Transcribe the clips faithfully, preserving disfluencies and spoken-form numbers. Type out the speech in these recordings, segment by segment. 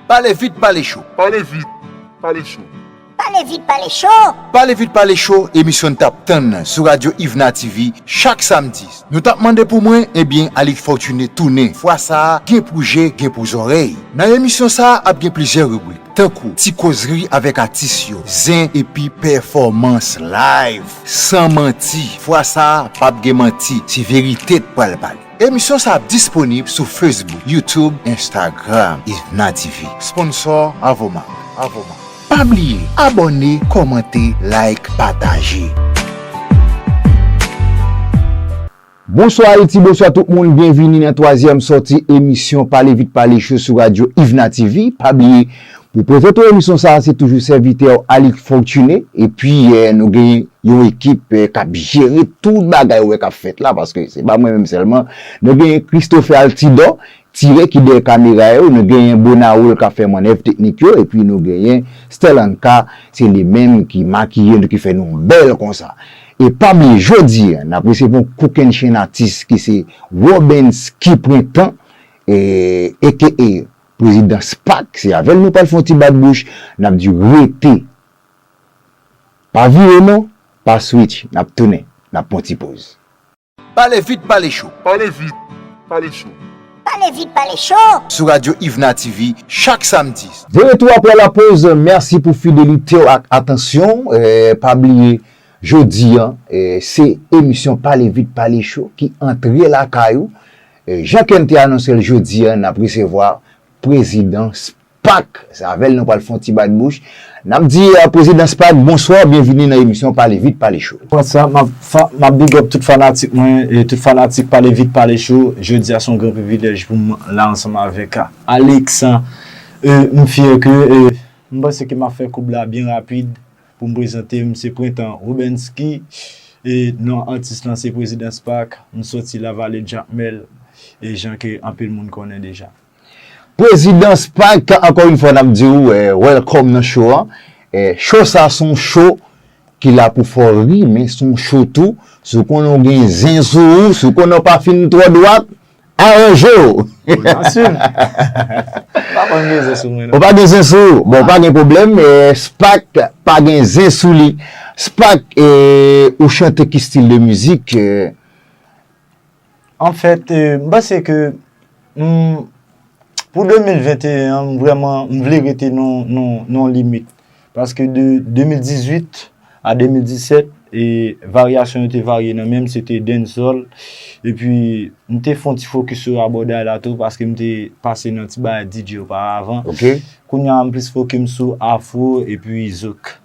Pale vit, pale cho. Pale vit, pale cho. Pale vit, pale cho. Pale vit, pale cho, emisyon n t ap tann sou radyo Ivna T V chak samdi. Nou t ap mande pou mwen, ebyen, Alix Fortuné tounen. Fwa sa a, gen pou je, gen pou zòrèy. Nan emisyon sa a, ap gen plizyè ribrik, tankou ti kozri avèk atis yo, zen epi pèfòmans live. San manti, fwa sa a, p ap gen manti, se verite n pral pale. Emisyon sa ap disponib sou Facebook, YouTube, Instagram, Ivna T V. Sponsor Avomax. Avomax. Pa bliye, abòne, kòmante, like, pataje. Bonswa Ayiti, bonswa tout moun, byenvini nan twazyèm sòti emisyon Pale Vit Pale Cho sou radyo Ivna T V. Pa bliye, pou prezante w emisyon sa a, se toujou sèvitè w Alix Fortuné. Epi, eh, nou gen yon ekip, eh, k ap jere tout bagay ou wè k ap fèt la, paske se pa mwen menm sèlman. Nou gen Christopher Altidor, Tire ki dèyè kamera yo, nou genyen Bonaoul k ap fè mannèv teknik yo, epi nou genyen Stellanka, se li menm ki makiye nou, ki fè nou bèl konsa. E pa bliye, jodi a, n ap resevwa yon kokennchenn atis ki se Robensky Printan, e, A K A Prezidan Spak, se avè l nou pral fè yon ti bat bouch, n ap di rete. Pa vire non, pa switch, n ap tounen, n ap pran ti poz. Pale vit, pale cho. Pale vit, pale cho. Pale vit, pale cho. Sou radyo Ivna T V chak samdi. De retou apre lapoz, mèsi pou fidelite w ak atansyon w. Eh, pa bliye, jodi a, eh, se emisyon Pale vit, pale cho ki antre lakay ou. Eh, jan ke n te anonse l jodi a, n ap resevwa Prezidan Spak. Se avè l nou pral fè yon ti bat bouch. N ap di, eh, Prezidan Spak, bonswa, byenvini nan emisyon Pale Vit, Pale Cho. Pran sa, m ap fa- m ap big up tout fanatik mwen e tout fanatik Pale Vit, Pale Cho. Jodi a se yon gran privilèj pou m la ansanm avèk, ah, Alex. Eh, m fyè ke, eh, m panse ke m ap fè koub la byen rapid pou m prezante m. Se Printan Robensky. E non atis lan se Prezidan Spak. M soti Lavale Jakmèl. E jan ke anpil moun konnen deja. Prezidan Spak, ankò yon fwa n ap di w, eh, welcome nan show an. Eh, show sa se yon show ki la pou fè w ri, men se yon show tou. Si w konnen w gen zen sou ou, si w konnen w pa fin twò dwat, aranje w. Bon, n ap swiv. Pa konn gen zen sou mwen, non. Ou pa gen zen sou ou? Bon, pa gen pwoblèm. Eh, Spak pa gen zen sou li. Spak, eh, ou chante ki stil de mizik? Eh, Anfèt, eh, m panse ke, hmm, pou de mil venteyen an, m vrèman, m vle rete nan, nan, nan limit. Paske de de mil dizuit a de mil disèt, e varyasyon yo te varye nan men m, se te dancehall. Epi, m te fè yon ti fokis sou rabòday la tou, paske m te pase nan ti bagay D J oparavan. Ok. Kounye a, m plis fokis m sou afro epi zouk.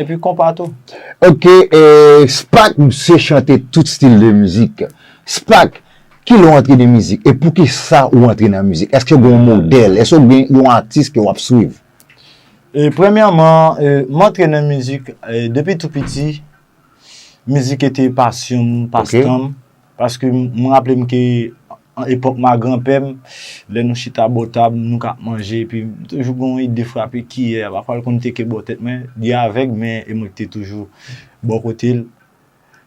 Epi konpa tou. Ok, eh, Spak, misye chante tout stil de mizik. Spak, kilè w antre nan mizik? E poukisa ou antre nan mizik? Èske w gen yon modèl? Èske w gen yon atis ke w ap swiv? E, premyèman, eh, m antre nan mizik, eh, depi tou piti. Mizik ete pasyon m, ok, pastan m. Paske m, m raple m ke an epòk ma granpè m, lè nou chita bò tab, nou k ap manje, epi m toujou gen yon ide frape kiyè a. Pafwa l konn teke bò tèt mwen, li avèg, men e mwen ki te toujou bò kote l.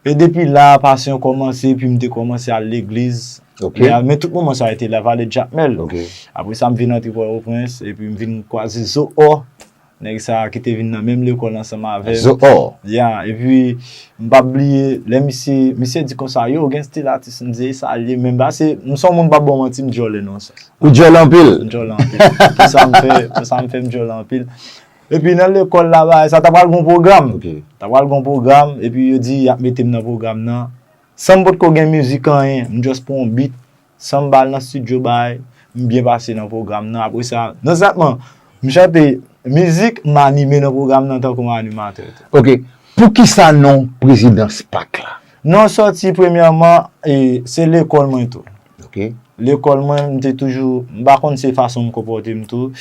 E depi la, pasyon kòmanse, epi m te kòmanse al legliz. Ok. Men, men tout moman sa a te Lavale Jakmèl. Ok. Apre sa, m vin antre Pòtoprens, epi m vin kwaze Zohor. Nèg sa a ki te vin nan menm lekòl ansanm avè m. Zohor. Ya, epi m p ap bliye, lè misye, misye di konsa, "Yo, gen stil atis," m di, "E sa l ye menm?" Pase, m se yon moun m p ap ba w manti, m djòlè nan yon sans. Ou djòlè anpil? M djòlè anpil. Pou sa m fè, pou sa m fè m djòlè anpil. Epi nan lekòl la, bagay sa, ta pral gen yon pwogram. Ok. Ta pral gen yon pwogram, epi yo di, y ap mete m nan pwogram nan. San m potko gen mizik anyen, m just pran yon beat, san m ba l nan estidyo bay, m byen pase nan pwogram nan. Apre sa, non sèlman m chante mizik, m anime nan pwogram nan tankou yon animatè tou. Ok. Poukisa non Prezidan Spak la? Non sòti premyèman, e, se lekòl mwen tou. Ok. Lekòl mwen, m te toujou, m pa konn se fason m konpòte m tou,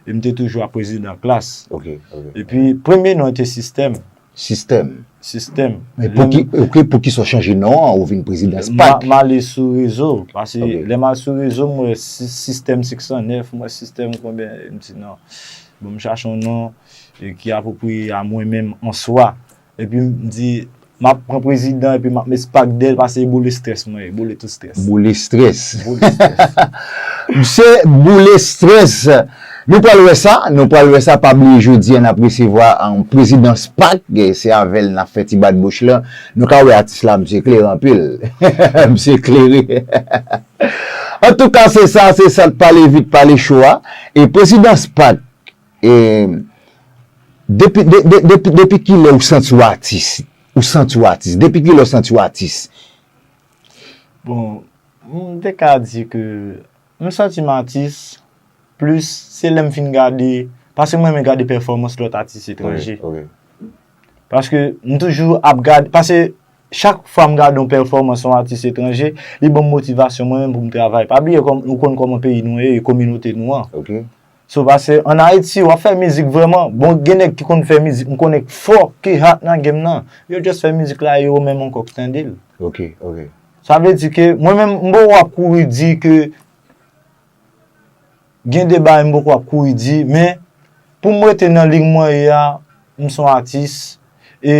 e m te toujou ap prezidan klas. Ok, ok. Epi, premye non te Sistèm. Sistèm. Sistèm. Men pou ki, ok, poukisa w chanje non an, ou vin Prezidan Spak? M a-, m ale sou rezo, paske, ok, lè m al sou rezo, m wè si-, Sistèm sis san nèf, m wè Sistèm konbyen, m di non. Bon, m chache yon non, e, ki apwopriye a mwen menm an swa. Epi m di, m ap pran Prezidan, epi m ap met Spak dèyè l, paske e boule estrès mwen ye, boule tout estrès. Boule estrès. Boule estrès. Misye boule estrès. Nou pral wè sa, nou pral wè sa, pa bliye jodi a n ap resevwa an prezidan Spak, e se avè l n ap fè ti bat bouch lan. Nou ka wè atis la, misye klere anpil. Misye klere. Antouka, se sa, se sa, pale vit, pale cho a. E prezidan Spak, e, depi, de, de, depi, depi kilè ou santi w atis? Ou santi w atis? Depi kilè ou santi w atis? Bon, m te ka di ke m santi m atis plis se lè m fin gade, paske mwen renmen gade pèfòmans lòt atis etranje. Paske m toujou ap gade, paske chak fwa m gade yon pèfòmans yon atis etranje, li ban m motivasyon mwen menm pou m travay. Pa bliye kòm, ou konn kòman peyi nou ye, e kominote nou an. So paske ann Ayiti, w ap fè mizik vrèman, bon, gen nèg ki konn fè mizik, m konnen k fò, ki hot nan game nan. Yo just fè mizik la e yo menm ankò k tande l. Ok, ok. Sa vle di ke mwen menm m poko ap kouri di ke gen de bagay m poko ap kouri di, men pou m rete nan liy mwen ye a, m se yon atis e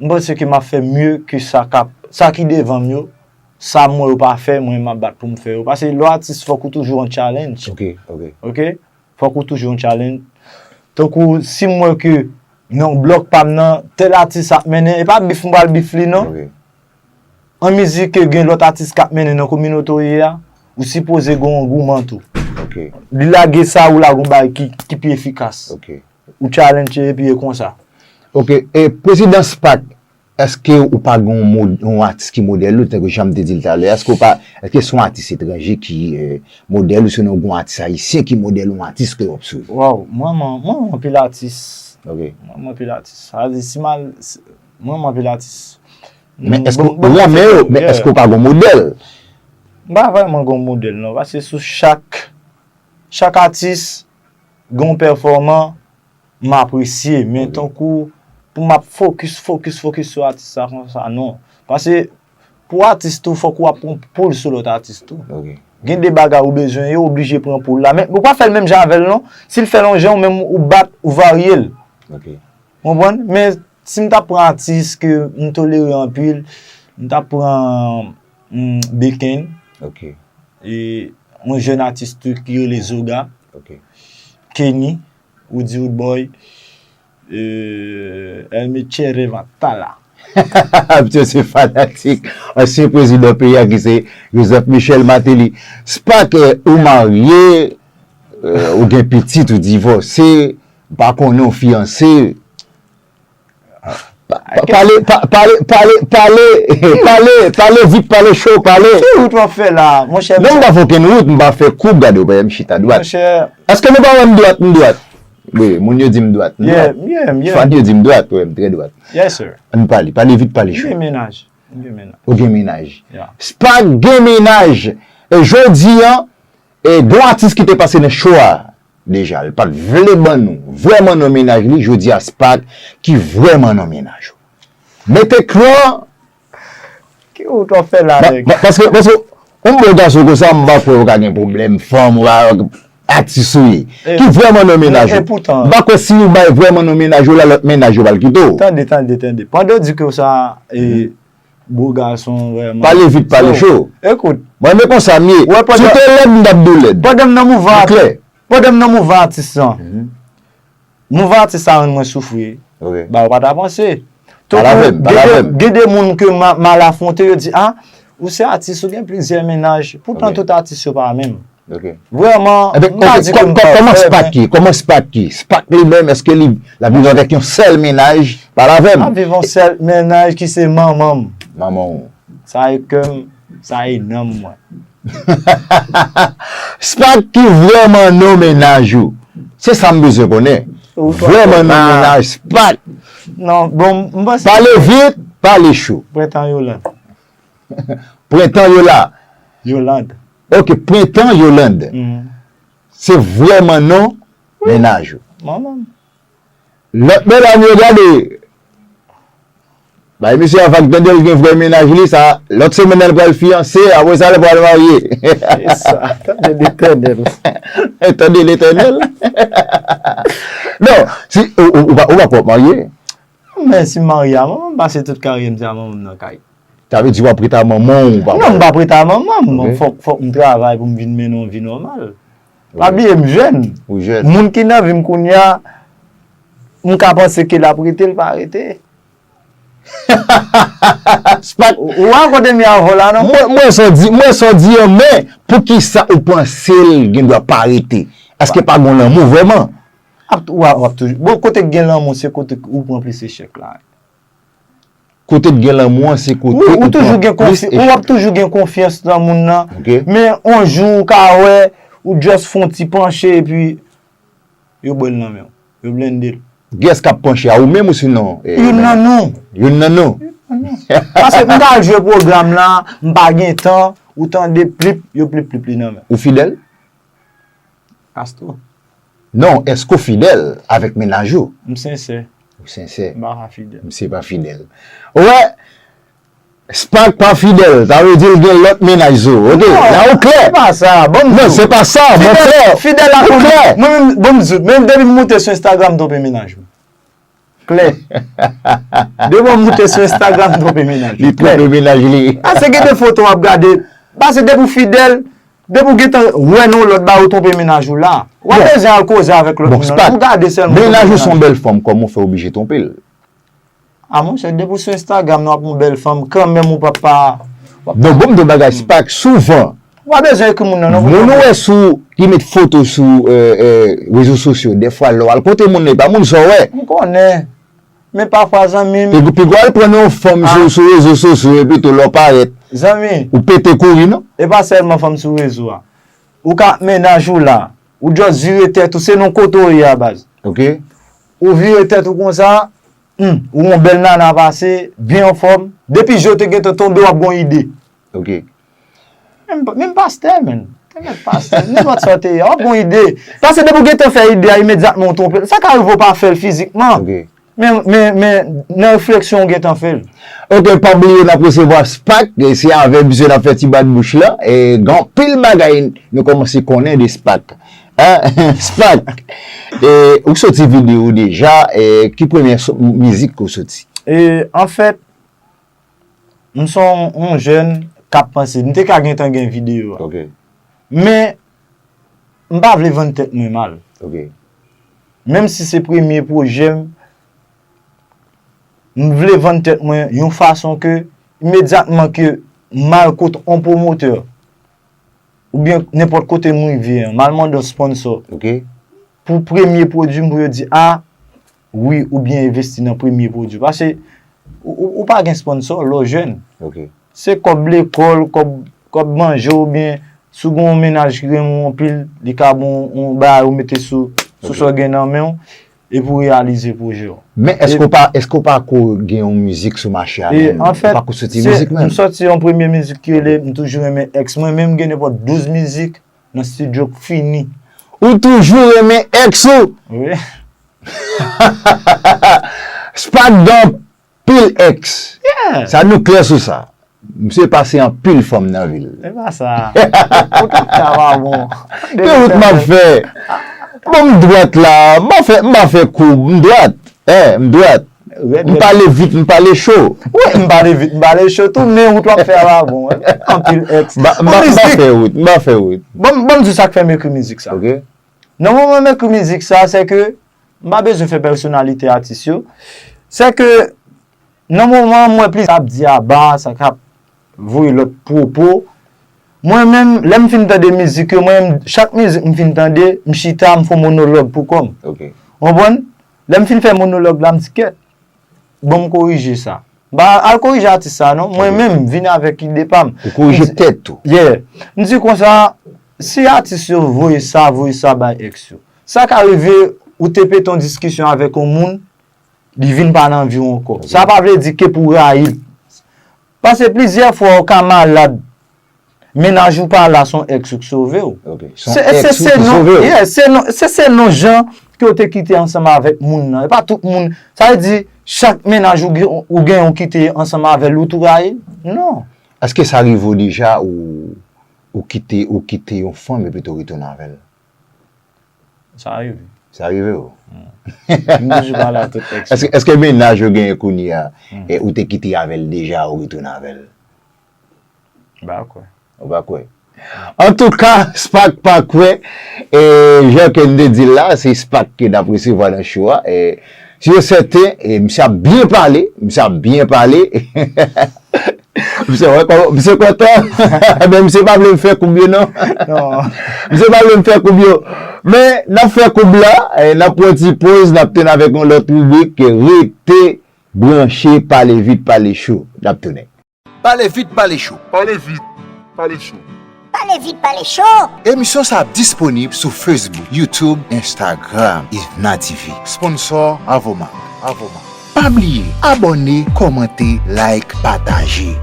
m panse ke m ap fè mye ke sa k ap, sa ki devan m yo, sa m wè yo pa fè, mwen m ap bat pou m fè yo. Paske lè w atis fòk ou toujou on challenge. Ok, ok. Ok? Fòk ou toujou on challenge. Tankou si m wè ke nan blòk pa m nan, tèl atis ap mennen, e pa bif m pral bif li non. Ok. An mizik ke gen lòt atis k ap mennen nan kominote w ye a, ou sipoze gen yon gouman tou. Ok. Li lage sa, ou lage yon bagay ki, ki pi efikas. Ok. Ou challenge epi e konsa. Ok, e prezidan Spak, èske ou pa gen yon mod, yon atis ki modèl ou, tankou jan m te di l talè, èske ou pa, èske se yon atis etranje ki eh, modèl ou, sinon gen yon atis ayisyen ki modèl yon atis ke w ap swiv? Waw, mwen renmen, mwen renmen anpil atis. Ok. Mwen renmen anpil atis. Sa vle di, si m al, si- mwen renmen anpil atis. Men èske ou renmen yo, men èske ou pa gen yon modèl? M pa vrèman gen yon modèl non, paske sou chak, chak atis gen yon pèfòman m apresye, men tankou pou m ap fokis, fokis, fokis sou atis sa konsa, non. Paske pou atis tou, fòk ou ap pran poul sou lòt atis tou. Ok. Gen de bagay ou bezwen, yo oblije pran poul la. Men ou pa fè l menm jan avè l non. Si l fè l yon jan, ou menm ou bat, ou varye l. Ok. Konprann? Men si m t ap pran atis ke m tolere anpil, m t ap pran mm, Beken, Ok. e yon jèn atis tou ki rele Zoga, Ok. Kenny, Woody Roodboy, euh, El Michele Matala. Misye se fanatik ansyen prezidan peyi a ki se Joseph Michel Martelly. Spak, eh, ou marye, eh, ou gen pitit, ou divòse, m pa konnen, ou fiyanse. Pa- pa- Pale, pa- pale, pale, pale, pale, pale vit, pale cho, pale. Ki wout w ap fè la, monchè? Non, m pa fè okenn wout, m pa fè koub, gade, ou pa m chita dwat. Monchè, Èske nou pa wè m dwat, m dwat? Wi, moun yo di m dwat, m yeah, dwat. yeah, yeah. Fan yo di m dwat, wi, m trè dwat. Yes, sir. Ann pale, pale vit, pale M cho. gen menaj. M gen menaj. Ou gen menaj. Yeah. Spak gen menaj. E jodi an, e gen yon atis ki te pase nan show a deja. Li pa t vle ban nou vrèman non menaj li. Jodi a Spak ki vrèman non menaj ou. Mete kran. Ki wout w ap fè la, Ba- nèg? ba- Paske, paske, yon bèl gason konsa, m pa kwè ou ka gen pwoblèm fanm, ou pa atis ou ye. E- Ki vrèman non menaj e ou. poutan- M pa kwè si ou bay vrèman non menaj ou la, lòt menaj ou, bal kito. Tande, tande, tande. Pandan w di ke w sa, e, bo gason, vrèman. Pale vit, pale So, cho. Ekout, Mwen, men konsa m ye. Wè, pandan- Si w te lèd, m t ap di w lèd. Pandan m nan mouvman Klè. Pandan m nan mouvman atis lan, Mhm. mouvman atis sa rann mwen soufri. Ok. Ba, ou pa ta panse. Pale avè m, pale avè m. Gen de moun ke m a- m al afwonte, yo di, ah, ou se atis, ou gen plizyè menaj. Poutan Ok. Tout atis yo pa menm. Ok. Vrèman, Ebyen, m pa ok, di kò- ke m kò- pa Kòman fè, Spak men- ye? Kòman Spak ye? Spak li menm, èske li l ap viv avèk yon sèl menaj? Pale avè m. M ap viv yon sèl menaj ki se manman m. Manman w. Sa e kè m, sa e nanm mwen. Spak ki vrèman non menaj ou. Se sa m bezwen konnen. Vrèman non menaj Spak. Non, bon, m panse. Pale vit, pale cho. Prentan Yolande. Prentan Yola. Yolande. Ok, Prentan Yolande. Mhm. Se vrèman non menaj ou. Manman m. Lòt medam yo gade. Bay misye a vag, tande l gen vrè menaj li, sa, lòt semèn nan l pral fiyanse, apre sa l pral marye. Se sa, tande Letènèl. Tande Letènèl. Non, si, ou, ou, ou pa, ou pa pwòp marye. Men si m marye a manman m, pase tout karyè m se a manman m nan kay. Sa vle di w ap rete a manman w, papa. Non, m p ap rete a manman m. Ok. Fòk, fòk m travay pou m vin mennen yon vi nòmal. Pa bliye, m jèn. Ou jèn. Moun ki nan vi m kounye a, m ka panse ke l ap rete, l pa rete. Spak. Ou wè kote m ye avè w la, non? Mwen, mwen sa w di, mwen sa w di an, men poukisa ou panse l gen dwa pa rete? Èske pa gon lanmou vrèman? Ap, w ap, w ap toujou. Bon, kote k gen lanmou, se kote k ou pran plis echèk la. Kote k gen lanmou an, se kote wi, ou toujou gen konfi-, ou ap toujou gen konfyans nan moun nan. Ok. Men on jou ou ka wè, ou just fè on ti panche epi yo ba l nan men w. Yo blende l. Kiyès k ap panche a, ou menm ou sinon, eh, youn nan nou. Youn nan nou. Youn nan nou. Paske m ka al jwe pwogram la, m pa gen tan, ou tande plip, yo plip plip li nan men. Ou fidèl? Astro. Non, èske w fidèl avèk mennaj ou? M sensè. Ou sensè. M pa ka fidèl. Misye pa fidèl. Ou wè, Spak pa fidèl, sa vle di l gen lòt mennaj sou. Ok, la ou klè. Non, se pa sa. Ban m di w. Non, se pa sa, monchè. Fidèl, fidèl la pou mwen, mwen menm, ban m di w, menm depi m moute sou Instagram, m twonpe mennaj mwen. Klè. Depi m moute sou Instagram, m twonpe mennaj mwen. Li twonpe mennaj li. Paske gen de foto w ap gade, paske depi w fidèl, depi w gentan wè nan yon lòt bagay, ou twonpe mennaj ou la. W ap bezwen al koze avèk lòt moun nan. Bon, Spak, mennaj ou se yon bèl fanm, kòman w fè oblije twonpe l? A monchè, depi w sou Instagram nan, w ap yon bèl fanm, kanmenm ou p ap pa, w ap pa. Donk, bon, m di w bagay, Spak, souvan, w pa bezwen ekri moun nan, non, moun ou wè sou, ki met foto sou, eh, eh, rezo sosyo, dèfwa, lè w al kote moun nan, e pa moun sa w wè. M konnen. Men pafwa, zanmi m. Pi, pi gwo al pran yon fanm sou, sou rezo sosyo, epi tou lè w parèt, zanmi, ou pete kouri, non? E pa sèlman fanm sou rezo a. Ou ka ap mennaj ou la, ou just vire tèt ou, se nan kote w ye a, baz. Ok. Ou vire tèt ou konsa, hmm, ou wè yon bèl nana pase, byen anfòm. Depi je w te gentan tonbe, w ap gen yon ide. Ok. Menm, menm pastè, menn. Te mèt pastè. Nenpòt sa w te ye a, w ap gen yon ide. Paske depi w gentan fè ide a, imedyatman w twonpe l. Sa ka rive w pa fè l fizikman. Ok. Men, men, men, nan refleksyon w gentan fè l. Ok, pa bliye n ap resevwa Spak, e se avè misye n ap fè ti bat bouch la, e gen anpil bagay nou kòmanse konnen de Spak. Hein? Spak, e, ou soti videyo deja, e, ki premye so-, mizik ke w soti? E, anfèt, m se yon, yon jèn k ap panse, m te ka gentan gen videyo a. Ok. Men, m pa vle vann tèt mwen mal. Ok. Menm si se premye pwojè m, m vle vann tèt mwen yon fason ke, imedyatman ke m al kot yon pwomotè, oubyen nenpòt kote m rive an, m al mande yon sponsò. Ok. Pou premye pwodui m, pou yo di, a, wi, oubyen envesti nan premye pwodui. Paske ou, ou, ou pa gen sponsò lè w jèn. Ok. Se kòb lekòl, kòb, kòb manje oubyen si w gen yon mennaj ki renmen w anpil, li ka ba w yon, yon bagay ou mete sou, sou sa w gen nan men w, epi w reyalize pwojè w. Men èske w pa, èske w pa ko gen yon mizik sou mache a menm? Ou pa ko soti mizik menm? M soti yon premye mizik ki rele M toujou renmen èks mwen, men m gen nenpòt douz mizik nan estidyo k fini. Ou toujou renmen èks ou? Wi. Spak gen anpil èks. Yeah. Sa nou klè sou sa. Misye pase anpil fanm nan vi l. Se pa sa. Ou t ap fè a pa bon. Ki wout m ap fè? Bon, m dwat la. M pa fè, m pa fè koub. M dwat. Eh, m dwat. M pale vit, m pale cho. Wi, m pale vit, m pale cho tou, men wout w ap fè a pa bon. Anpil èks. M pa, m pa, m pa fè wout, m pa fè wout. Bon, bon, m di w sa k fè m ekri mizik sa. Ok. Nan moman m ekri mizik sa, se ke m pa bezwen fè pèsonalite atis yo. Se ke nan moman m wè plizyè ap di aba, sa k ap voye lòt pwopo. Mwen menm, lè m fin tande mizik yo, mwen menm, chak mizik m fin tande, m chita, m fè yon monolog pou kò m. Ok. Ou konprann? Lè m fin fè monolog la, m di, kèt, ban m korije sa. M pa al korije atis sa non, mwen menm m vin avèk ide pa m. Ou korije tèt ou. Yeah. M di konsa, si atis yo voye sa, voye sa bay èks yo. Sa ka rive ou te pete yon diskisyon avèk yon moun, li vin pa nan vi w ankò. Ok. Sa pa vle di ke pou w rayi l. Paske plizyè fwa ou ka malad, mennaj ou pa la, se yon èks ou k sove w. Ok. Se, se, se non, yeah, se non, se, se non jan ke w te kite ansanm avèk moun nan. E pa tout moun. Sa vle di, chak mennaj ou gen, ou gen ou kite ansanm avè l, ou tou rayi l? Non. Èske sa rive w deja ou, ou kite, ou kite yon fanm epi tou retounen avè l? Sa rive. Sa rive w? Mm. M toujou pale ak tout èks mwen. Èske, èske mennaj ou genyen kounye a, e, ou te kite avè l deja, ou retounen avè l? M pa kwè. Ou pa kwè? Antouka, Spak pa kwè, e, jan ke n te di l la, se Spak ke n ap resevwa nan show a. E, si yo sèten, e, misye ap byen pale, misye ap byen pale. Misye, wè, kò- misye kontan, men misye pa vle m fè koub yo, non. Non. Misye pa vle m fè koub yo. Men, n ap fè koub la, e, n ap pran ti poz, n ap tounen avèk yon lòt ribrik, Rete branche, pale vit, pale cho. N ap tounen. Pale vit, pale cho. Pale vit, pale cho. Pale vit, pale cho. Emisyon sa ap disponib sou Facebook, YouTube, Instagram, Ivna T V. Sponsor Avomax. Avomax. Pa bliye abòne, kòmante, like, pataje.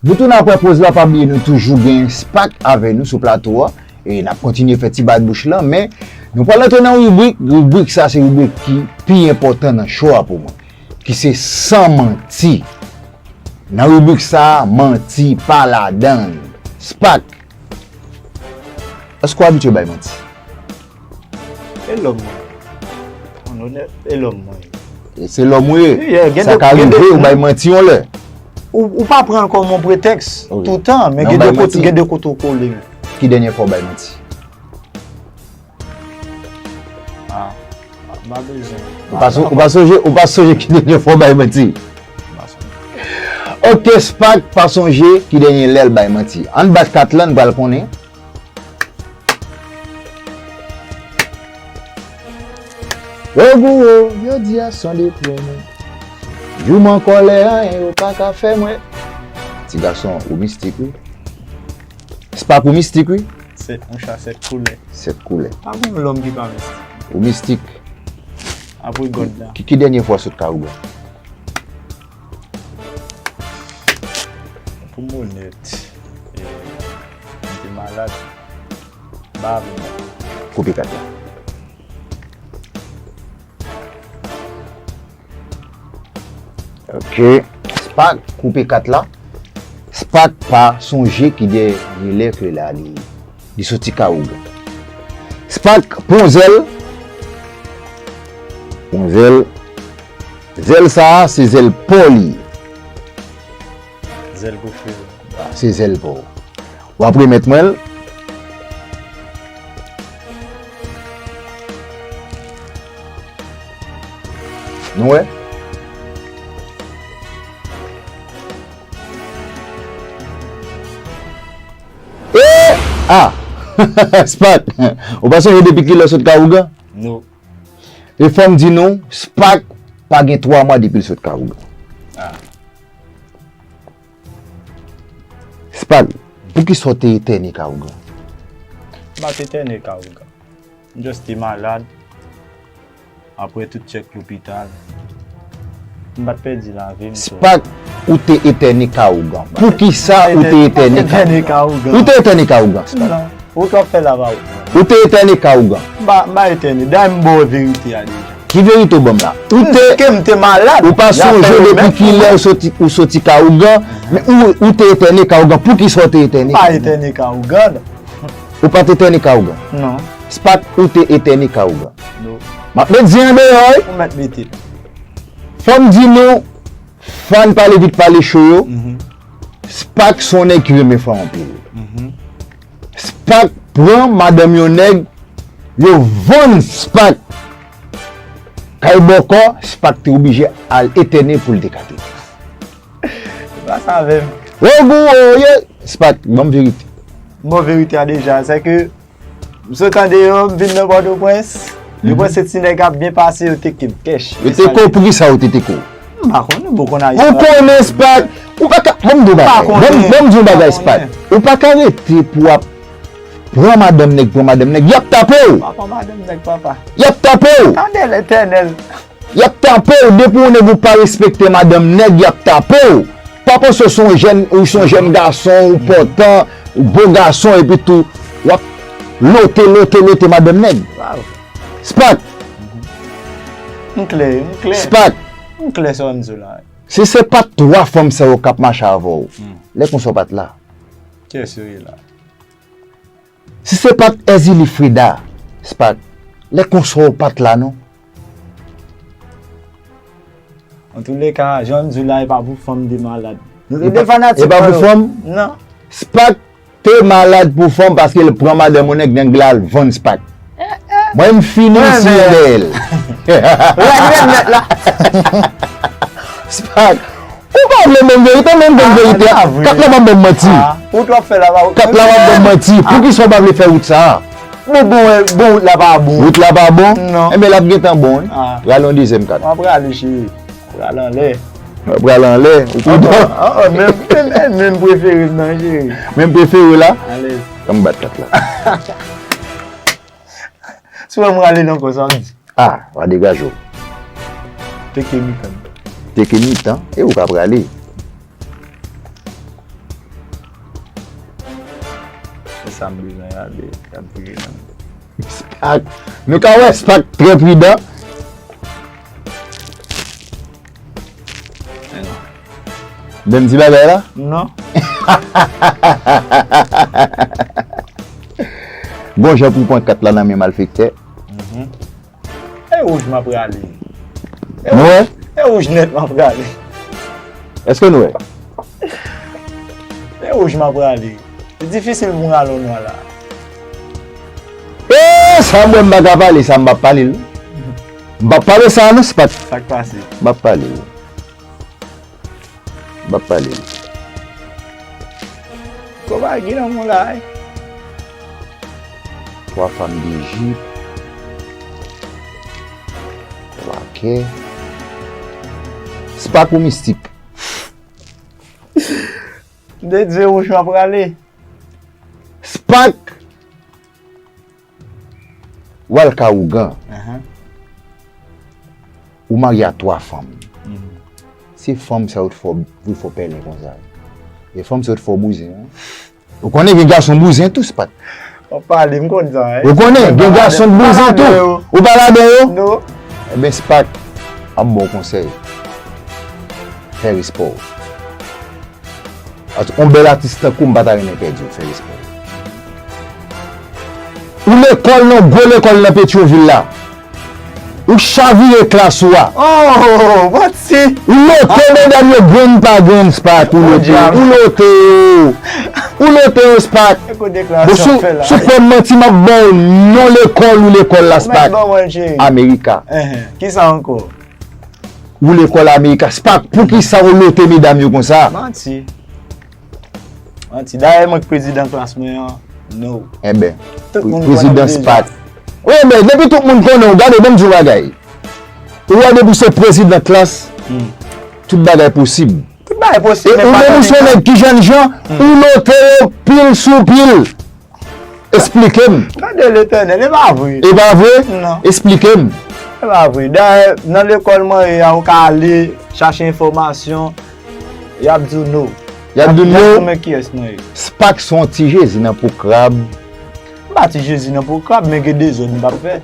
Nou tounen apre poz la, pa bliye nou toujou gen Spak avè nou sou plato a. E n ap kontinye fè ti bat bouch lan, men nou pral antre nan ribrik. Ribrik sa se ribrik ki pi enpòtan nan show a pou mwen, ki se San Manti. Nan ribrik sa, manti pa ladan l. Spak, èske w abitye bay manti? E lòm mwen. An onèt, e lòm mwen. E se lòm ou ye. Sa ka rive ou bay manti yon lè. Ou, ou pa pran l kòm yon pretèks toutan, men gen de kote, gen de kote ou kole. Ki dènye fwa w bay manti? Ah, m pa bezwen. Ou pa so- ou pa sonje, ou pa sonje ki dènye fwa w bay manti? M pa sonje. Ok, Spak pa sonje ki dènye lè l bay manti. Ann bat kat lan, n pral konnen. Wo gwo wo, yo di a sonde pou mwen. Jou m an kòlè, anyen yo pa ka fè mwen. Ti gason, ou mistik, wi. Spak, ou mistik, wi. Sèt, monchè, sèt koulè. Sèt koulè. Pa gen lòm ki pa mistik. Ou mistik. Apre God la. Ki, ki dènye fwa w sot ka ougan? Pou m onèt, e, m te malad. M pa avè m. Koupe kat la. Ok. Spak koupe kat la. Spak pa sonje ki dènye lè ke la li, li soti ka ougan. Spak pran zèl. Pran zèl. Zèl sa a, se zèl pa w li ye. Zèl pwofesè. Se zèl pa w. W ap remèt mwen l. Nou wè? E! Ah! Spak! Ou pa sonje depi kilè w sot ka ougan? Non. E fò m di nou, Spak pa gen twa mwa depi l sot ka ougan. Ah. Spak, poukisa w te etène ka ougan? M pa t etène ka ougan. M just te malad. Apre tout tchèk lopital, m pa t pèdi lavi m, so. Spak, ou te etène ka ougan. Poukisa ou te etène ka ougan? Ou te etène ka ougan, Spak. Non. Ou t ap fè la pa ou. Ou te etène ka ougan. M pa, m pa etène. Dayè m ba w verite a deja. Ki verite w ban m la? Ou te, ke m te malad. Ou pa sonje depi kilè ou soti, ou soti ka ougan, men ou, ou te etène ka ougan. Poukisa w te etène? M pa etène ka ougan. Ou pa t etène ka ougan? Non. Spak, ou te etène ka ougan. Non. M ap met zen an deyò, wi. Ou mèt mete l. Fò m di nou, fan Pale Vit Pale Cho yo, Spak se yon nèg ki renmen fè anpil. Spak pran madanm yon nèg, yo vann Spak kay bòkò, Spak te oblije al etène pou l te ka tete. Se pa sa menm. Wo gou wo ye, Spak, ban m verite. M ba w verite a deja, se ke m sot andeyò, m vin nan Pòtoprens. Yo panse ti nèg ap byen pase, yo teke m kèch. Yo teke w, poukisa yo te teke w? M pa konnen, bon, konn Ayisyen. Ou konnen, Spak, ou pa ka, ban m di w bagay, ban m, ban m di w bagay, Spak. Ou pa ka rete pou w ap pran madanm nèg, pran madanm nèg, y ap tape w. Pa pran madanm nèg, papa. Y ap tape w. Tande Letènèl. Y ap tape w, depi yon nèg ou pa respekte madanm nèg, y ap tape w. Pa panse w se yon jèn, ou se yon jèn gason, ou pòtan, ou bo gason, epi tou, w ap lote, lote, lote madanm nèg. Spak. M klè, m klè. Spak. M klè sa w di la. Si se pa t twa fanm sa yo k ap mache avè w, lè konsa w pa t la. Kiyès yo ye la? Si se pa t Èzili Freda, Spak, lè konsa w pa t la non. Antouleka, jan m di w la, e pa pou fanm de malad. Nou te de fanatik. E pa pou fanm? Non. Spak te malad pou fanm paske l pran madanm yon nèg, nèg la al vann Spak. Mwen, m fini m siye dèyè l. Rèd rèd nèt la. Spak, ou pa vle menm verite, men m konn verite a. Kat la p ap ban m manti. Kat la p ap ban m manti. Poukisa w pa vle fè wout sa a? Bon, bon, bon, wout la pa bon. Wout la pa bon? Non. Enben, l ap gentan bon, wi. Rale yon dezyèm kat. M ap rale, cheri. Pral anlè. Pral anlè. Ou prudan. An, an, an, menm, menm, menm prefere m nan, cheri. Menm prefere w la? Alèz. Ann bat kat la. Si w wè m rale nan kò sa, w di. Ah, w a degaje w. Teke mitan. Teke mitan, e ou ka prale. Se sa m bezwen, gade, gad vire nan. Spak. Nou ka wè Spak trè pridan. Menm ti bagay la? Non. Gon jan pou pran kat la nan men malfektè. E wouj m ap rale. Nou wè? E wouj nèt m ap rale. Èske nou wè? E wouj m ap rale. Li difisil pou m rale yon nwa la. E sa m wè m pa ka pale, sa m p ap pale l. M p ap pale sa non, Spak. Sa k pase? M p ap pale l. M p ap pale l. Ko pa gen nan moun la, wi. Twa fanm de jip. Twa kè. Spak ou mistik. De Dye wouj m ap rale. Spak! W al ka ougan. Ou marye a twa fanm. Se fanm sa yo t fè w, yo fè w pèlen konsa. E fanm sa yo t fè w bouzen, wi. Ou konnen gen gason bouzen tou, Spak. W ap pale, m konn sa, wi. Ou konnen gen gason bouzen tou. Ou pa ladan yo? Non. Enben, Spak, ap ba w konsèy. Fè respè w. Paske yon bèl atis tankou m pa ta renmen pèdi w, fè respè w. Ou lekòl nan gwo lekòl nan Petyonvil la. Ou chavire klas ou a. Oh, manti. Ou lote medam yo grenn pa grenn, Spak, ou lote. Ou lote yo. Ou lote yo, Spak. Bon, sou, sou kwè m manti, m ap ba w non lekòl ou lekòl la, Spak. Amerika. Kisa ankò? Ou lekòl Amerika. Spak, poukisa ou lote medam yo konsa? Manti. Manti. Dayè, mwen k prezidan klas mwen an, no. Enben, prezidan Spak. Wi, enben, depi tout moun konnen w, gade, ban m di w bagay. Ou wè depi w se prezidan klas, tout bagay posib. Tout bagay posib, men ou menm ou se yon nèg ki jènjan, ou lote yo pil sou pil. Esplike m. Gade Letènèl, e pa vre. E pa vre? Non. Esplike m. E pa vre. Dayè, nan lekòl mwen ye a, ou ka ale chache enfòmasyon, y ap di w no. Y ap di w no. Y ap di w men kiyès mwen ye. Spak se yon ti Jezi nan po krab. M pa ti Jezi nan po krab, men gen dezòd m p ap fè.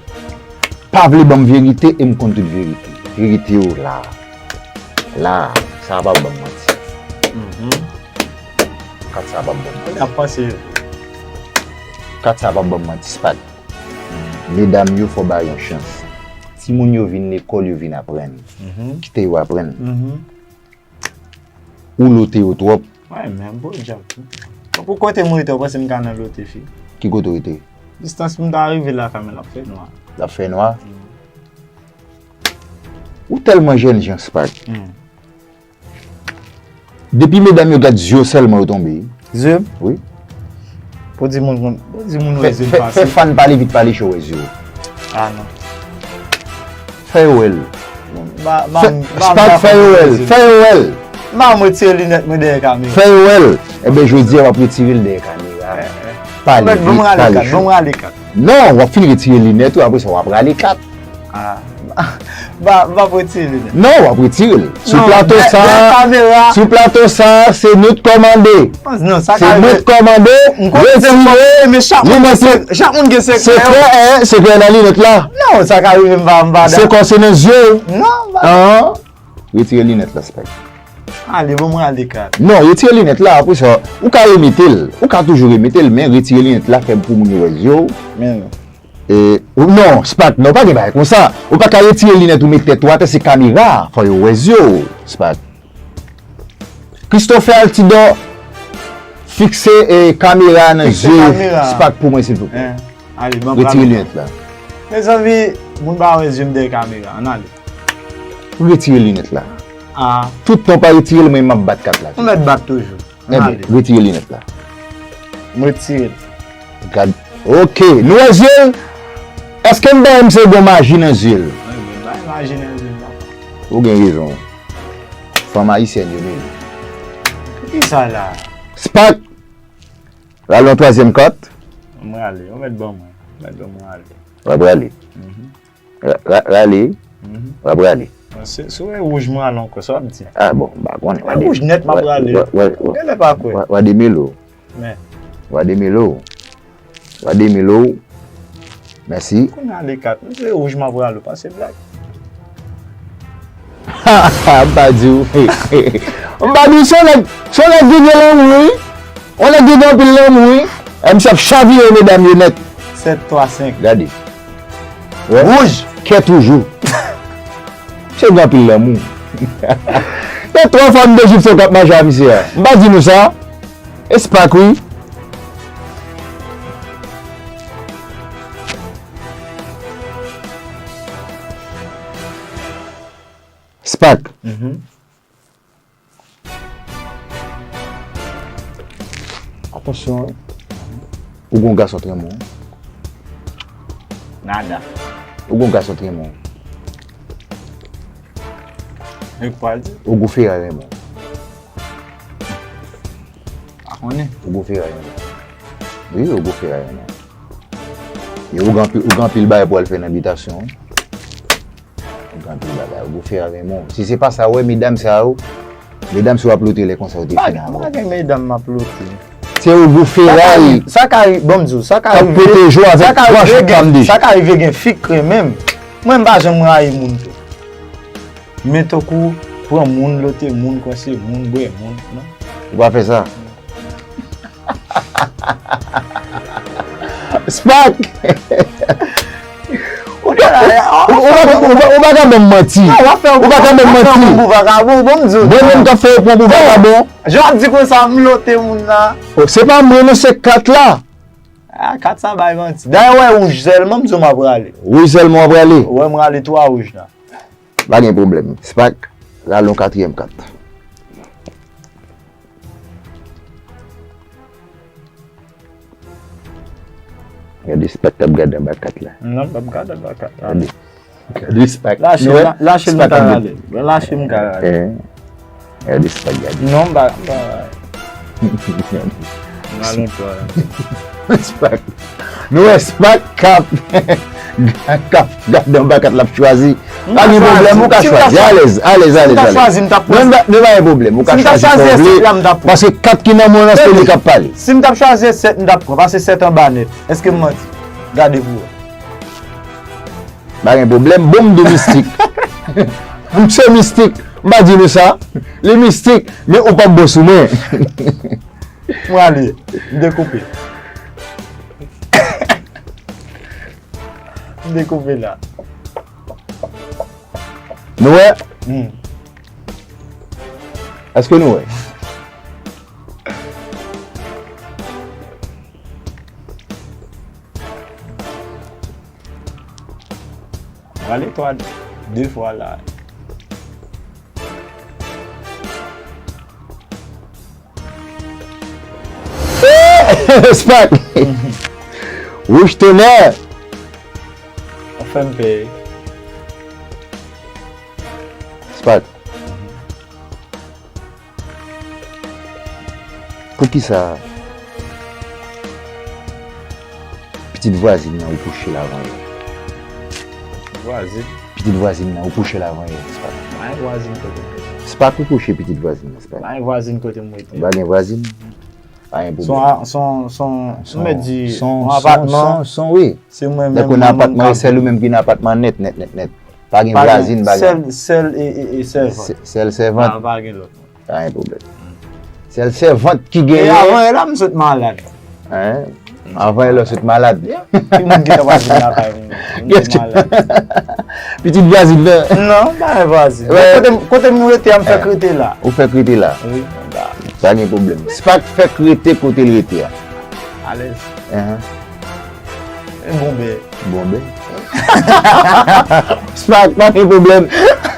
Pa vle ban m verite e m konn tout verite. Verite yo la. La, sa a p ap ban m manti. Kat sa a p ap ban m manti. Kat sa a p ap ban m manti, Spak. Medam yo, fò ba yo yon chans. Timoun yo vin lekòl, yo vin aprann. Kite yo aprann. Ou lote yo twòp. Mwen menm, podyab tou. Pou kote m rete, ou panse m ka nan lote fi? Ki kote w rete? Distans pou m ta rive lakay mwen, l ap fè nwa. L ap fè nwa? Ou tèlman jènjan, Spak. Depi medam yo gad zye w sèlman yo tonbe. Zye m? Wi. Pou di moun, pou di moun wè zye m pase. Fè, fè, fè fan pale vit pale cho wè zye w. Ah non. Fè yo wè l. Spak, fè yo wè l. Fè yo wè l. M pa m retire linèt mwen dèyè kamera. Fè yo wè l. Enben, jodi a, w ap retire l dèyè kamera. Pale vit, pale cho. Non, w ap fin retire linèt ou, apre sa, w ap rale kat. Ah. Ba, m p ap retire linèt. Non, w ap retire l. Sou plato sa, sou plato sa, se nou k kòmande. Non, sa ka rive. Se nou k kòmande. Retire linèt. Chak moun gen sekrè yo. Sekrè, eh, sekrè nan linèt la. Non, sa ka rive, m pa, m pa. Sekrè se nan zye w. Non, m pa. Retire linèt la, Spak. Ale, bon, mwen ale kat. Non, retire linèt la, apre sa, ou ka remete l. Ou ka toujou remete l, men retire linèt la, fè pou moun yo wè zye w. Men non. E, ou, non, Spak, non, pa gen bagay konsa. Ou pa ka retire linèt ou met tèt ou atè, se kamera, fò yo wè zye w, Spak. Christopher Altidor, fikse e, kamera nan zye Spark pou mwen, silvouplè. Ale, ban pral. Retire linèt la. Mezanmi, moun pa wè zye m dèyè kamera. Ann ale. Retire linèt la. Ah. Tout tan w pa retire l, mwen m ap bat kat la. Ou mèt bat toujou. Ebyen, retire linèt la. M retire l. Gad. Ok, nou wè zye l? Èske m bay m se gon maji nan zye l? Wi, men bay maji nan zye l, papa. Ou gen rezon. Fanm ayisyèn yo mele. Kisa la? Spark. Rale yon twazyèm kat. Mwen ale. Ou mèt ban mwen. Ou mèt ban mwen ale. W ap rale. Mhm. Ra- ra- Rale. Mhm. W ap rale. Se, si w wè wouj mwen ale ankò, sa w ap di? Ah bon, m pa konnen. Wè wouj nèt m ap rale. Wè, wè, wè, wè. Genlè pa kwè. Wè, wè demele w. Men. Wè demele w. Wè demele w. Mèsi. Kounye a ale kat. M se wouj m ap rale, pa se blag. M pa di w. M pa di w, se yon nèg, se yon nèg ki gen lanmou, wi. Yon nèg ki gen anpil lanmou, wi. Misye ap chavire medam yo nèt. Sèt twa senk. Gade. Wè. Wouj. Kè toujou. Misye gen anpil lanmou. Gen twa fanm de Jipson k ap mache a misye a. M pa di nou sa. E Spark, wi. Spark. Mhm. Atansyon, wi. Ou gon gason k renmen w. Nada. Ou gon gason k renmen w. Ou gon Ferrari renmen w. Pa konnen. Ou gon Ferrari renmen w. Wi, ou gon Ferrari renmen w. E ou gen anpil, ou gen anpil bagay pou al fè nan bitasyon, wi. Ou gen anpil bagay, ou gon Ferrari renmen w. Si se pa sa, wè, medam sa yo, medam si w ap lote lè konsa, ou te fini avè w. Pa gen medam m ap lote. Se ou gon Ferrari. Sa ka rive, bon, m di w, sa ka rive. K ap pwoteje w avèk twa chòk pam de. Sa ka rive gen fi k renmen m. Mwen, m pa janm rayi moun tou. Men tankou pran moun, lote moun, kwense moun, bwè moun, non. Ou pa fè sa. Spark! Ou pa ka ban m manti. Ou pa ka ban m manti. Mwen menm k ap fè yo pran pou vakabon. Jan w ap di konsa, m lote moun nan. Se pa mwen non, se kat la. Ah, kat sa bay manti. Dayè, wè wouj sèlman, m di w m ap rale. Wouj sèlman w ap rale? Wè, m rale twa wouj la. Pa gen pwoblèm. Spark, rale yon katriyèm kat. Gade Spark k ap gade anba kat la. Non, m p ap gade anba kat la. Gade. Gade Spark. Lache m, lache m ka rale. Lache m ka rale. Eh. Gade Spark, gade. Non, m pa, m pa. M rale yon twa la. Spark. Nou wè Spark k ap, k ap gade anba kat l ap chwazi. Pa gen pwoblèm, ou ka chwazi. Alèz, alèz, alèz, alèz. Si m ta chwazi, m t ap pran. Non, non, pa gen pwoblèm, ou ka chwazi sa w vle. Paske kat ki nan men w lan, se li k ap pale. Si m t ap chwazi sèt, m t ap pran. Paske sèt anba nèt. Èske m manti? Gade pou wè. Pa gen pwoblèm, bon, m di w mistik. M se mistik. M pa di nou sa. Li mistik, men ou p ap bon sou mwen. Mwen ale. M dekoupe. M dekoupe la. Nou wè? Hmm. Èske nou wè? Rale twa de fwa la. Spark! Wouj tonè! Ou fè m pè. Spark. Poukisa pitit vwazin nan ou kouche l avan yè? Vwazin? Pitit vwazin nan ou kouche l avan yè, Spark. Pa gen vwazin kote m rete. Spark, ou kouche pitit vwazin nan, Spark. Pa gen vwazin kote m rete. Pa gen vwazin? Pa gen pwoblèm. Son, son, son, m mèt di, son, yon apatman. Son, son, wi. Se mwen menm, yon apatman, e sèl ou menm ki nan apatman nèt, nèt, nèt, nèt. Pa gen vwazin, pa gen. Sèl, sèl e, e, e sèvant. Sèl sèvant. Pa, pa gen lòt. Pa gen pwoblèm. Sèl sèvant ki genyen. E avan yè la, m sot malad. Hein? Avan yè la, w sot malad. Yeah. Ki moun ki ta pral vin lakay mwen? M sot malad. Pitit vwazin nan? Non, pa gen vwazin. Kote, kote m rete a, m fèk rete la. Ou fèk rete la? Wi. Pa gen pwoblèm. Spak fèk rete kote l rete a. Alèz. Ahan. E bonbe. Bonbe. Spak, pa gen pwoblèm.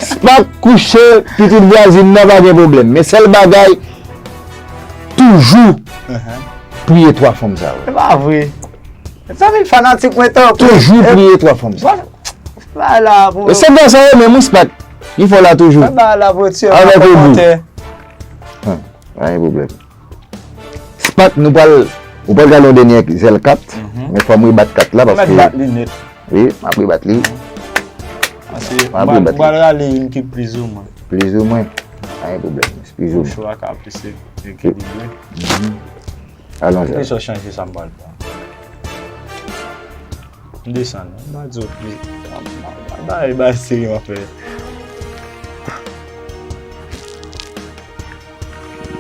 Spak kouche pitit vwazin nan, pa gen pwoblèm. Men sèl bagay, toujou priye twa fanm sa yo. Se pa vre. Sa vin fanatik mwen tankou. Toujou priye twa fanm sa. Ba la pou. E se dan sa yo menm, wi, Spak. Li fò la toujou. Ba la pou ti. Avèk ou. Kòmantè. Hum, pa gen pwoblèm. Spak, nou pral, ou pral gade yon dènye zèl kat. Men fò m rebat kat la Mèt paske bat li nèt. Wi, m ap rebat li. Paske Mwen ap rebat m pral rale youn ki plizoumwen. Plizoumwen. Pa gen pwoblèm. Plizoumwen. Chwa ka plis ekilibre. Alon Ki sa. sòs chanje sa m pral pran. M desann. M pa di w plis. M pa bay bay serye anfen.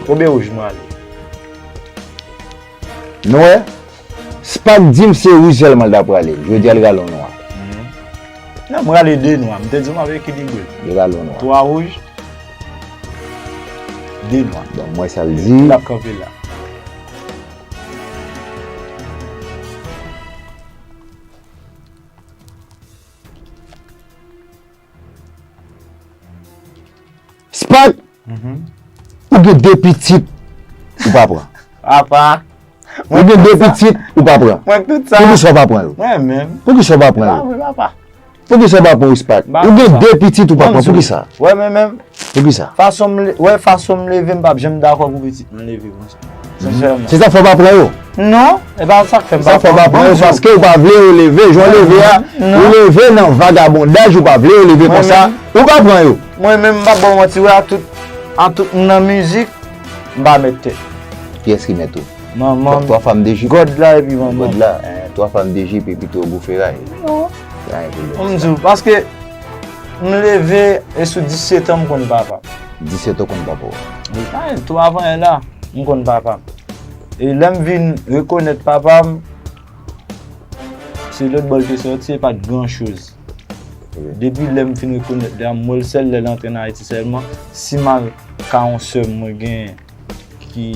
Konbyen wouj m rale? Nou wè? Spak di m se wouj sèlman l ta prale. Jodi a l rale yon nwa. Non, m rale de nwa. M te di w m ap ekilibre. Li rale yon nwa. Twa wouj, de nwa. Bon, m wè sa l di. L ap kanpe la. Spak, ou gen de pitit ou pa pran. Papa. Ou gen de pitit ou pa pran. Mwen tout sa. Poukisa w pa pran yo? Mwen menm. Poukisa w pa pran yo? Papa. Poukisa w pa pran yo, Spak? Ba Ou gen sa. De pitit ou pa Ban m pran. di w. Poukisa? Wè, men menm. Poukisa? Fason m le- wè, fason m leve, m p ap janm dakò pou pitit mwen leve konsa. Sensèman. Se sa fè w pa pran yo? Non, e pa sa k fè m Sa pa fè w pa pran yo? Paske ou pa vle yo leve, jan w leve a, Non. Ou leve nan vagabondaj, ou pa vle yo leve Mwen konsa, menm. Ou pa pran yo. Mwen menm, m p ap ba w manti, wè, a tout, a tout moun nan mizik, m pa mèt tèt. Kiyès ki mèt ou? Manman m, Twa fanm de jip. God la epi manman God m. la, eh, twa fanm de jip epi to gwo feray. Non. Pa gen pwoblèm. Pou m di w, paske m leve e sou disèt an m konn papa m. Disèt an konn papa w. Wi, pa tou avan yè la, m konn papa m. E lè m vin rekonèt papa m, se lòt bò l te sòti, e pa t gran choz. Depi lè m fin rekonèt li a, m wè l sèl lè l antre ann Ayiti sèlman. Si m al ka yon sè m mwen genyen ki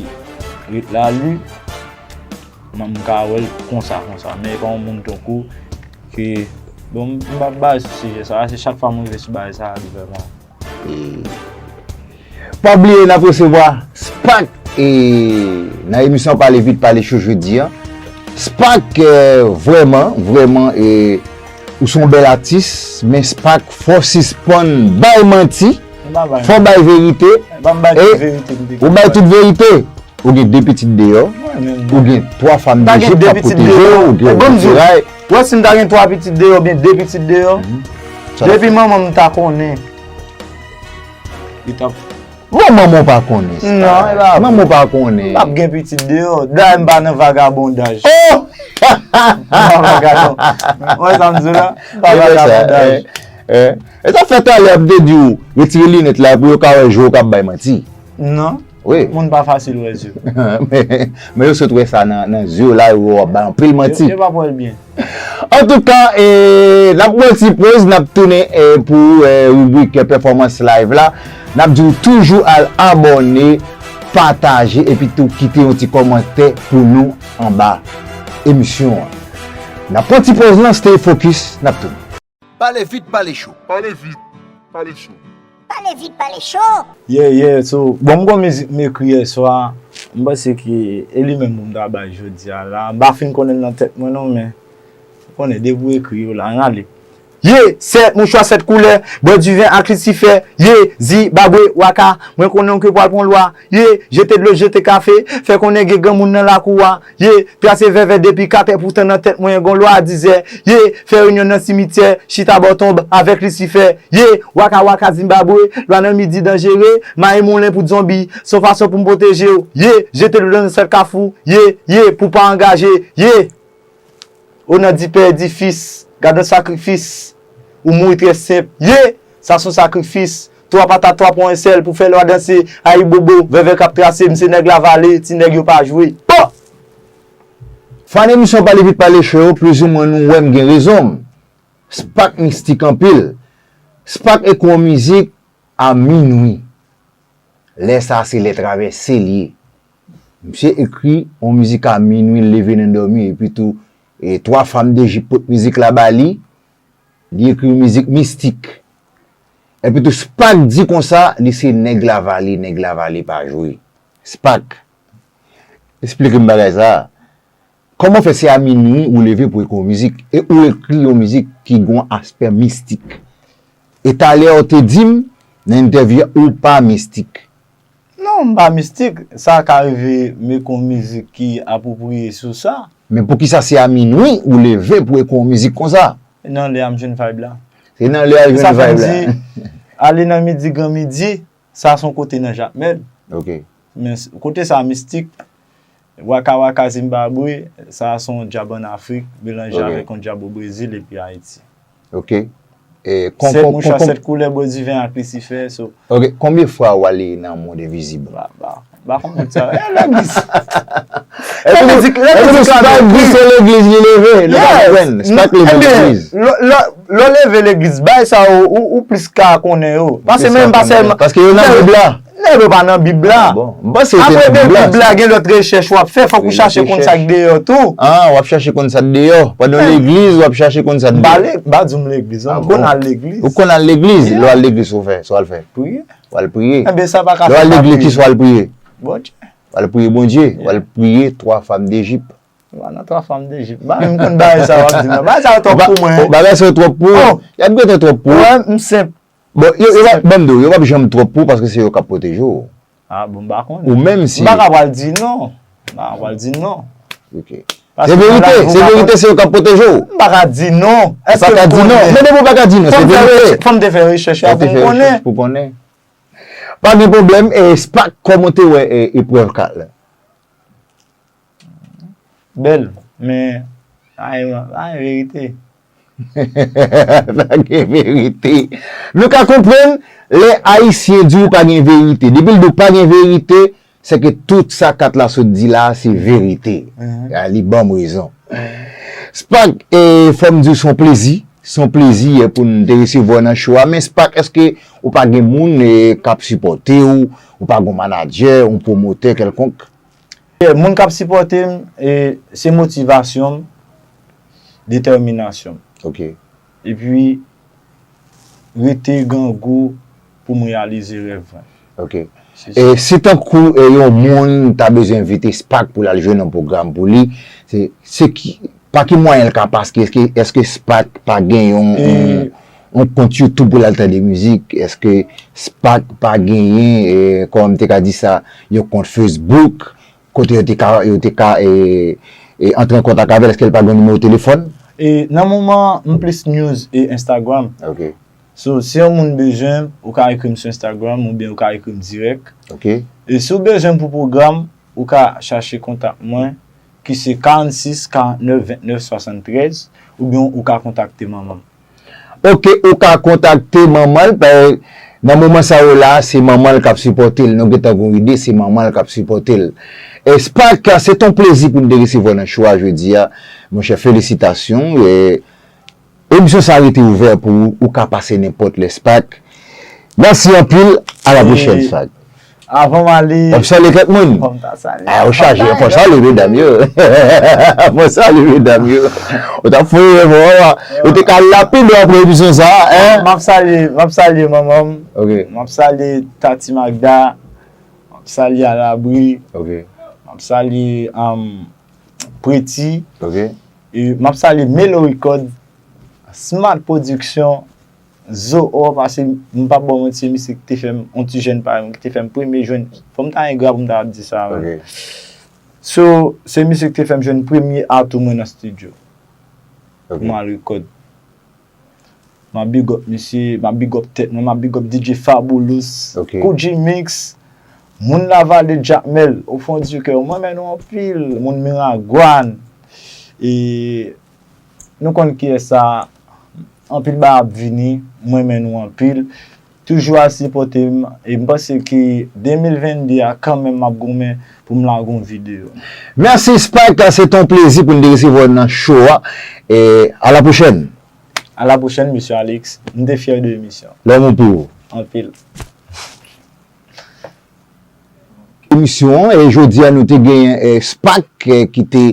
ret la li, m, m ka wè l konsa, konsa. Men e pa yon moun tankou ke, bon, m, m p ap bay sou sijè sa a, se chak fwa m rive sou bagay sa a, li vrèman. E pa bliye n ap resevwa Spak e nan emisyon Pale Vit, Pale Cho jodi a. Spak, eh, vrèman, vrèman, eh, ou se yon bèl atis, men Spak, fò w sispann bay manti, M pa bay. Fò w bay verite, M pa bay e tout verite m te ou bay tout verite. Ou gen de pitit deyò, Mwen menm. Ou gen twa fanm M ta de gen jip de k ap pitit pwoteje deyò. w, ou gen E ban m di w, feray. Wè, si m ta gen twa pitit deyò, oubyen de pitit deyò, Sa t ap depi manman m ta konnen, li t ap Bon, manman w pa konnen. Non, e pa vre. Manman w pa konnen. M p ap gen pitit deyò. Dayè m pa nan vagabondaj. Oh! M pa vagabon. Wè sa m di w la? M pa E wè sa, vagabondaj. Eh, eh. E sa fè talè m te di w, retire linèt la pou yo ka wè je w k ap bay manti. Non. Wi. Moun pa fasil wè zye. Men, men yo sot wè sa nan, nan zye w la, yo wè w ap bay anpil manti. Yo, yo p ap wè l byen. Antouka, eh, n ap pran ti poz, n ap tounen, eh, pou, eh, ribrik, eh, pèfòmans live la. N ap di w toujou al abòne, pataje, epi tou kite yon ti kòmantè pou nou anba emisyon an. N ap pran ti poz lan, stay focus, n ap tounen. Pale vit, pale cho. Pale vit, pale cho. Pale vit, pale cho. Yeah, yeah, so, bon, m gon mizik m ekri yè swa, m panse ke e li menm pou m ta bay jodi a la. M pa fin konnen l nan tèt mwen non, men m konnen depi w ekri yo la, ann ale. Ye, sèt mouchwa, sèt koulè, bwè diven ak Lisifè. Ye, Zimbabwe, waka, mwen konnen w ke pral pran lwa. Ye, jete dlo, jete kafe, fè konnen gen granmoun nan lakou a. Ye, trase vèvè depi katè, poutan nan tèt mwen gon lwa a dizè. Ye, fè reyinyon nan simityè, chita bò tonb avèk Lisifè. Ye, waka waka Zimbabwe, lwa nan midi danjere, mayi moulen pou zonbi, se yon fason pou m pwoteje w. Ye, jete dlo nan sèl kafou, ye, ye, pou pa angaje, ye. O nan di Pè, di Fis, gad yon sakrifis, ou mouri trè senp. Ye, sa se yon sakrifis. Twa patat, twa pwen sèl pou fè lwa danse. Ayibobo, vèvè k ap trase, m se nèg Lavale, ti nèg yo pa jwe. Bon! Fan emisyon Pale Vit Pale Cho yo, plizoumwen nou wè m gen rezon. Spak mistik anpil. Spak ekri yon mizik a minwi. Lè sa a se lè travèse l ye. Misye ekri yon mizik a minwi, l leve nan dòmi, epi tou, e twa fanm de jip pot mizik la ba li, li ekri yon mizik mistik. Epi tou, Spak di konsa, li se nèg la vale, nèg la vale pa jwe. Spak, esplike m bagay sa a. Kòman w fè se a minwi ou leve pou ekri yon mizik, e ou ekri yon mizik ki gen yon aspè mistik? E talè w te di m nan entèvyou a, ou pa mistik. Non, m pa mistik. Sa ka rive m ekri yon mizik ki apwopriye sou sa. Men poukisa se a minwi ou leve pou ekri yon mizik konsa? Nan lè a m jwenn vibe la. Se nan lè a l jwenn vibe la. Ale nan midi, gran midi, sa se yon kote nan Jakmèl. Ok. Men kote sa mistik. Waka Waka Zimbabwe, sa se yon djab ann Afrik, melanje avèk yon djab o Brezil epi Ayiti. Ok. Sèt mouchwa, sèt koulè, bò diven ak Lisifè. So. Ok, konbyen fwa w ale nan mond envizib? Ba, ba, ba konn moun sa. Eh, legliz. Legliz, Spak di se legliz li leve. Nou pa konprann. Spak leve legliz. Lè w leve legliz, bay sa ou, ou plis ka konnen yo. Paske menm pa sèlman. Paske yo nan Bib la. Nèg yo pa nan Bib la. Apre de Bib la, gen lòt rechèch w ap fè, fòk ou chache konn sa k deyò tou. Ah, w ap chache konn sa k deyò. Pandan w legliz, w ap chache konn sa k deyò. M pa di m legliz, m konn al legliz. Ou konn al legliz? Lè w al legliz, sa w fè? Sa w al fè? Priye. W al priye. Enben sa pa ka fèt. Lè w al legliz, kisa w al priye? Bondye. W al priye Bondye, w al priye twa fanm Dejip. Ou pa nan twa fanm Dejip. M pa menm konn bagay sa w ap di m nan. Bagay sa yo twòp pou mwen. Bagay sa yo twòp pou ou? Y ap gentan twòp pou ou. Wè, m senp. Bon, yo, yo, ban m di w, yo p ap janm twòp pou ou paske se yo k ap pwoteje w. Ah, bon, m pa konnen. Ou menm si. M pa ka pral di non. M pa ka pral di non. Ok. Se verite, se verite, se yo k ap pwoteje w. M pa ka di non. Èske m konnen? Ou pa ka di non. Men depi w pa ka di non, se verite. Fò m te fè rechèch la pou m konnen. Pou konnen. Pa gen pwoblèm, e Spak, kòman w te wè eprèv kat la? Bèl, men pa gen, pa gen verite. Pa gen verite. Nou ka konprann lè Ayisyen di w pa gen verite. Depi l di w pa gen verite, sèke tout sa kat la sot di la a se verite. Li ban m rezon. Spak, fò m di w se yon plezi. Se yon plezi pou n te resevwa w nan show a. Men Spak, èske ou pa gen moun k ap sipòte w? Ou pa gen yon manadjè, yon pwomotè kèlkonk? Moun k ap sipòte m, se motivasyon m, detèminasyon m. Ok. Epi, rete grangou pou m reyalize rèv mwen. Ok. E si tankou yon moun ta bezwen envite Spak pou l al jwe nan pwogram pou li, se, se ki, pa ki mwayen l ka pase? Èske, èske Spak pa gen yon, yon, yon kont YouTube pou l al tande mizik? Èske Spak pa genyen, kòman m te ka di sa, yon kont Facebook kote yo te ka, yo te ka antre an kontak avè l? Èske l pa gen yon nimewo telefòn? Nan moman an, m plis news e Instagram. Ok. So, si yon moun bezwen m, ou ka ekri m sou Instagram oubyen ou ka ekri m dirèk. Ok. E si w bezwen m pou pwogram, ou ka chache kontak mwen ki se karannsis karannèf vennèf swasanntrèz, oubyen ou ka kontakte manman m. Ok, ou ka kontakte manman l, nan moman sa yo la, se manman l k ap sipòte l. Nou gentan gen yon ide, se manman l k ap sipòte l. E Spak, se t on plezi pou n te resevwa w nan show a jodi a. Monchè, felisitasyon. Emisyon sa a rete ouvè pou ou, ou ka pase nenpòt lè, Spak. Mèsi anpil, a la pwochèn, Spak. Avan m ale. W ap salye kèk moun? Fò m ta salye. A, ou chaje, fò w salye medam yo. Fò w salye medam yo. Ou t ap foye rèv ou, ou te ka lapide w apre emisyon sa a, en? M ap salye, m ap salye manman m. Ok. M ap salye Tati Magda. M ap salye Alabri. Ok. M ap salye, um, Preti. Ok. E m ap salye Melo Record, Smart Production, Zo Or, paske m p ap ba w manti, se misye ki te fè m, yon ti jèn parèy mwen, ki te fè m premye jwenn, fò m ta engra pou m ta di sa, men. Ok. So, se misye ki te fè m jwenn premye atou mwen nan estidyo. Ok. Pou m al rekòd. M ap big up misye, m ap big up tèt mwen, m ap big up D J Fabulous, ok, Koudji Mix, moun Lavale, Jakmèl, au fond du cœur, mwen renmen nou anpil, moun Miragwàn, e nou konn kiyès sa, anpil bagay ap vini, mwen renmen nou anpil, toujou al sipòte m, e m panse ke de mil vennde a kanmenm m ap goumen pou m lage yon videyo. Mèsi Spike, se t on plezi pou n te resevwa w nan show a, e a la pwochèn. A la pwochèn, mesye Alex. M te fyè de emisyon. Lanmou pou ou. Anpil. Emisyon an, e jodi a nou te genyen eh, Spak eh, ki te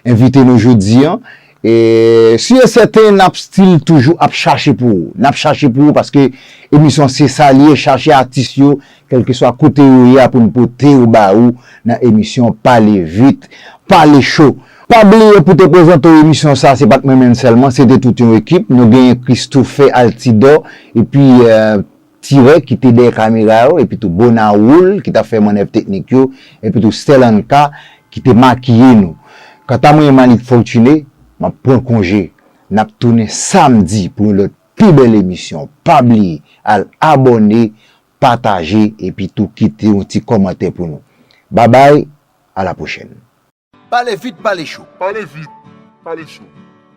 envite nou jodi an. E si e sèten n ap still toujou ap chache pou ou. N ap chache pou ou paske emisyon se sa li ye, chache atis yo, kèlkeswa kote yo ye a pou n pote yo ba ou nan emisyon Pale Vit, Pale Cho. Pa bliye pou te prezante w emisyon sa, se pa t mwen menm sèlman, se te tout yon ekip. Nou genyen Christopher Altidor, epi eh, Tirè ki te dèyè kamera yo, epi tou Bonawoul ki t ap fè mannèv teknik yo, epi tou Stellanka ki te makiye nou. Kanta mwen, Malik Fortuné, m ap pran konje. N ap tounen samdi pou yon lòt pi bèl emisyon. Pa bliye al abòne, pataje, epi tou kite yon ti kòmantè pou nou. Babay, a la pwochèn. Pale vit, pale cho. Pale vit, pale cho.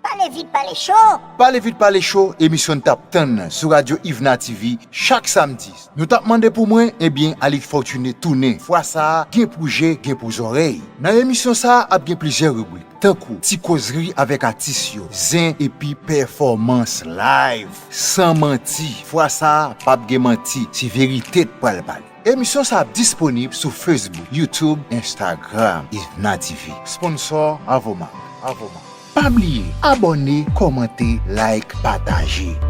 Pale vit, pale cho. Pale vit, pale cho, emisyon n t ap tann nan sou radyo Ivna T V chak samdi. Nou t ap mande pou mwen, ebyen, Alik Fortuné tounen. Fwa sa a, gen pou je, gen pou zòrèy. Nan emisyon sa a, ap gen plizyè ribrik, tankou ti kozri avèk atis yo, zen epi pèfòmans live. San manti, fwa sa a, p ap gen manti, se verite n pral pale. Emisyon sa ap disponib sou Facebook, YouTube, Instagram, Ivna T V. Sponsor Avomax. Avomax. Pa bliye abòne, kòmante, like, pataje.